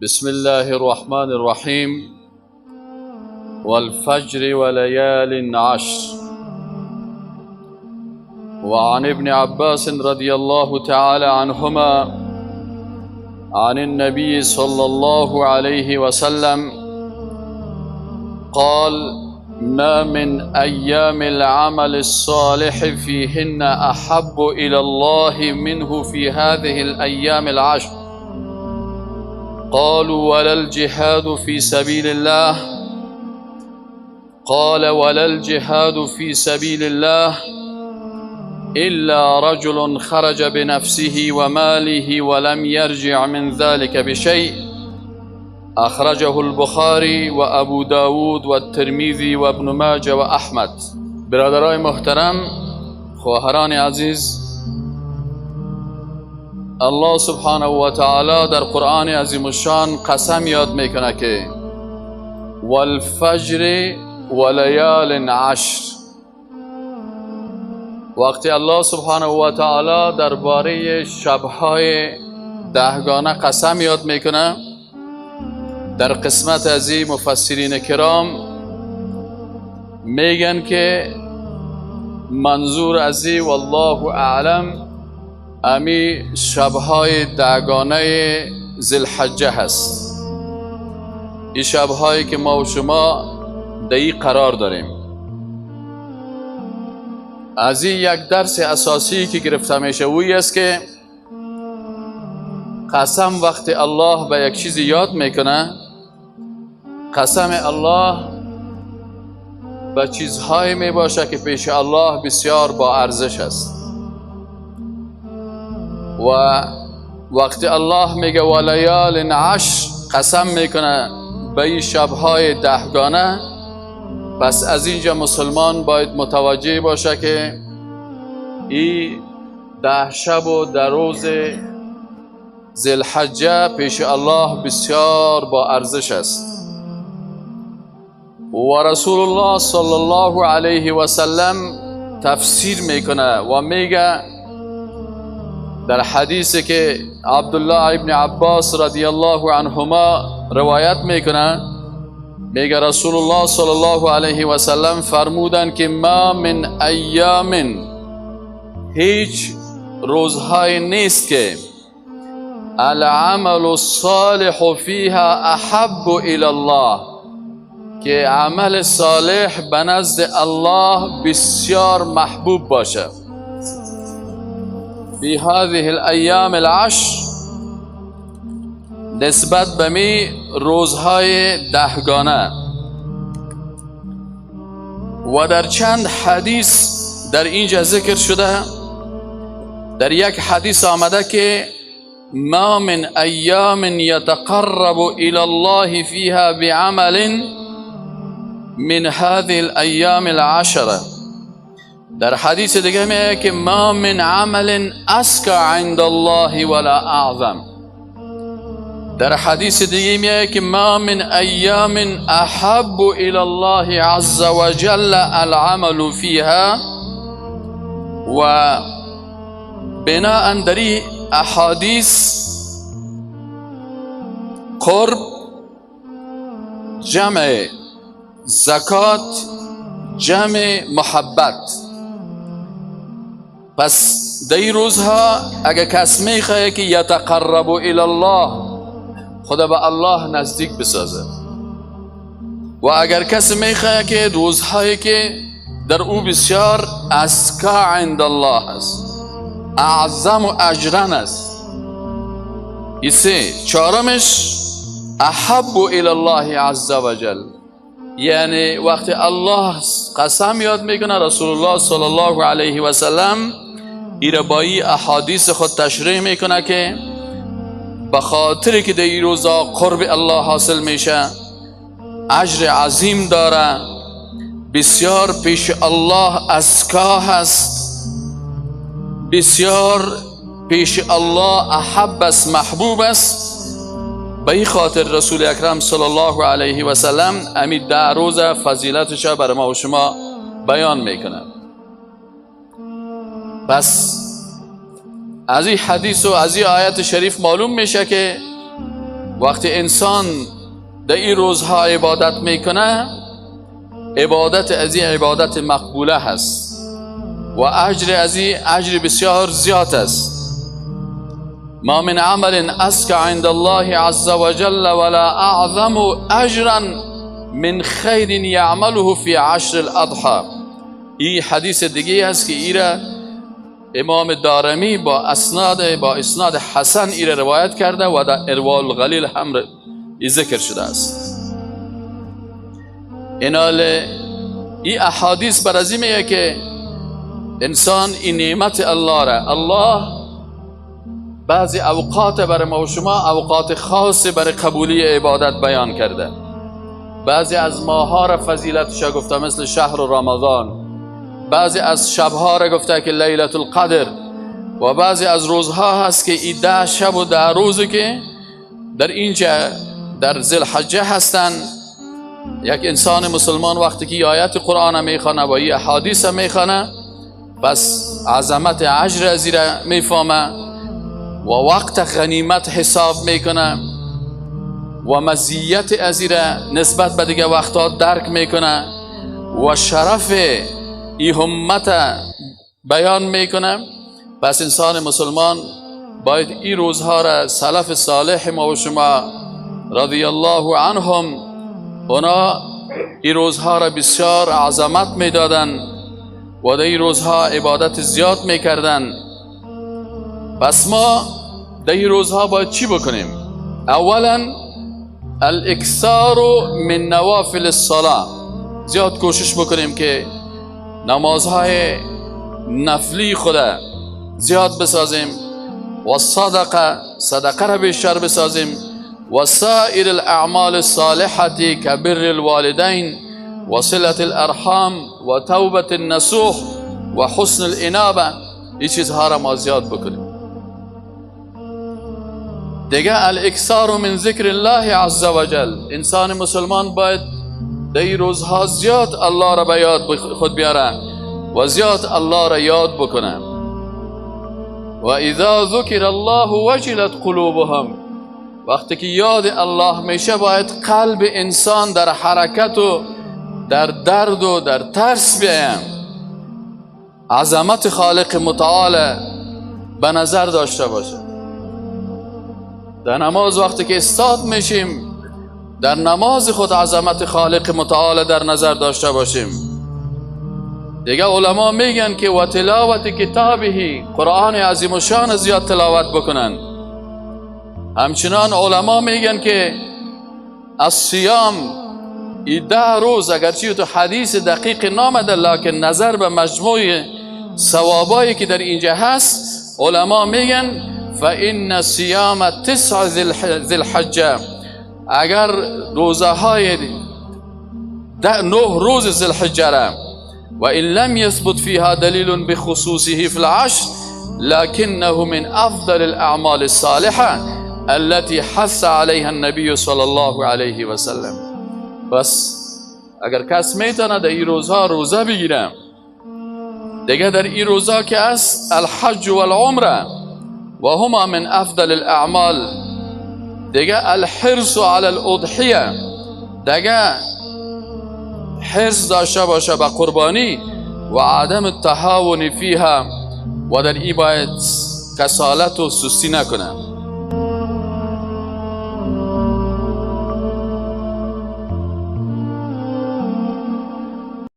بسم الله الرحمن الرحیم. والفجر وليال عشر. وعن ابن عباس رضي الله تعالى عنهما عن النبي صلى الله عليه وسلم قال: ما من أيام العمل الصالح فيهن أحب إلى الله منه في هذه الأيام العشر. قالوا: ولا الجهاد في سبيل الله؟ قال: ولا الجهاد في سبيل الله إلا رجل خرج بنفسه وماله ولم يرجع من ذلك بشيء. أخرجه البخاري وأبو داود والترمذي وابن ماجه وأحمد. برادرای محترم، خواهران عزیز، الله سبحانه و تعالی در قرآن عظیم الشان قسم یاد میکنه که والفجر ولیال عشر. وقتی الله سبحانه و تعالی درباره شبهای دهگانه قسم یاد میکنه، در قسمت ازی مفسرین کرام میگن که منظور ازی والله اعلم امی شبهای دهگانه ذوالحجه هست، این شبهایی که ما و شما در قرار داریم. از این یک درس اساسی که گرفته میشه اوی است که قسم وقتی الله به یک چیزی یاد میکنه، قسم الله به چیزهایی میباشه که پیش الله بسیار با ارزش است. و وقتی الله میگه ولیال عشر، قسم میکنه به این شبهای دهگانه، پس از اینجا مسلمان باید متوجه باشه که این 10 شب و 10 روز ذوالحجه پیش الله بسیار با ارزش است. و رسول الله صلی الله علیه و سلم تفسیر میکنه و میگه در حدیثی که عبدالله ابن عباس رضی الله عنهما روایت میکنه، میگه رسول الله صلی الله علیه و سلم فرمودن که ما من ایام، هیچ روزهای نیست که العمل الصالح فيها احب الى الله، که عمل صالح به نزد الله بسیار محبوب باشه. فی هذه الایام العشر، نسبت به می روزهای دهگانه. و در چند حدیث در اینجا ذکر شده، در یک حدیث آمده که ما من ایام یتقرب الى الله فيها بعمل من هذه الایام العشره. در حدیث دیگه میگه که ما من عمل ازکی عند الله ولا اعظم. در حدیث دیگه میگه که ما من ایام احب الى الله عز وجل العمل فيها. و بناء در این احادیث قرب، جمع زکات، جمع محبت. پس در این روزها اگه کس میخواه که یتقرب الی الله، خدا به الله نزدیک بسازه، و اگر کسی میخواه که روزهایی که در او بسیار ازکا عند الله است، اعظم و اجرن است، این سه. چهارمش احب الی الله عز وجل، یعنی وقتی الله قسم یاد میکنه، رسول الله صلی الله علیه و سلم ایره با این احادیث خود تشریح میکنه که به خاطر که در این روزا قرب الله حاصل میشه، اجر عظیم داره، بسیار پیش الله ازکا هست، بسیار پیش الله احب است، محبوب است. به این خاطر رسول اکرم صلی الله علیه و سلم امی 10 روز فضیلتش برای ما و شما بیان میکنه. پس از این حدیث و از این آیت شریف معلوم میشه که وقتی انسان در این روزها عبادت میکنه، عبادت از این عبادت مقبوله هست و اجر از این اجر بسیار زیاد است. ما من عمل ازکی عند الله عز وجل ولا اعظم اجرا من خیر یعمله فی عشر الاضحی. این حدیث دیگه هست که ایره امام دارمی با اسناد حسن ایره روایت کرده و در ارواء الغلیل هم ذکر شده است. اینال این احادیث بر از این میگه که انسان این نعمت الله را، الله بعضی اوقات برای ما و شما اوقات خاص برای قبولی عبادت بیان کرده. بعضی از ماها را فضیلتش گفته مثل شهر رمضان، بعضی از شبها را گفته که لیلة القدر، و بعضی از روزها هست که این 10 شب و 10 روزی که در اینجا در ذوالحجه هستن. یک انسان مسلمان وقتی که آیت قرآن میخوانه و این احادیث میخوانه، پس عظمت اجر از را میفهمه و وقت غنیمت حساب میکنه و مزیت از را نسبت به دیگه وقتها درک میکنه و شرف ای همت بیان میکنه. پس انسان مسلمان باید این روزها را سلف صالح ما و شما رضی الله عنهم، اونا این روزها را بسیار عظمت میدادن و در این روزها عبادت زیاد میکردن. پس ما در این روزها باید چی بکنیم؟ اولا الاکثار من نوافل الصلاة، زیاد کوشش بکنیم که نمازهای نفلی خدا زیاد بسازیم و صدقه، صدقه را بیشتر بسازیم و سائر الاعمال الصالحة كبر الوالدین و صلة الارحام و توبة النصوح و حسن الانابة. این چیزها را ما زیاد بکنیم. دیگه الاکثار من ذکر الله عز وجل، انسان مسلمان باید در این روزها زیاد الله را به یاد خود بیاره و زیاد الله را یاد بکنه. و اذا ذکر الله وجلت قلوبهم، وقتی که یاد الله میشه باید قلب انسان در حرکت و در درد و در ترس بیایم، عظمت خالق متعال به نظر داشته باشه. در نماز وقتی که استاد میشیم در نماز خود عظمت خالق متعال در نظر داشته باشیم. دیگه علما میگن که و تلاوت کتابه، قرآن عظیم و شان زیاد تلاوت بکنن. همچنان علما میگن که الصیام، ای 10 روز اگرچه تو حدیث دقیق نامده، لکن نظر به مجموع ثوابایی که در اینجا هست، علما میگن فإن صیام 9 ذی الحجه، اگر روزه های 9 روز ذی الحجه را و إن لم يثبت فيها دلیل بخصوصه في العشر لكنه من أفضل الأعمال الصالحة التي حث عليها النبي صلى الله عليه وسلم. بس اگر کس میتونه در این روزها روزه بگیره، دیگه در این روزها که است الحج والعمره و هما من افضل الاعمال. دیگه الحرص علی الاضحیه، دیگه حرص داشته باشه به قربانی و عدم التهاون فیها، و در این باید کسالت و سستی نکنه.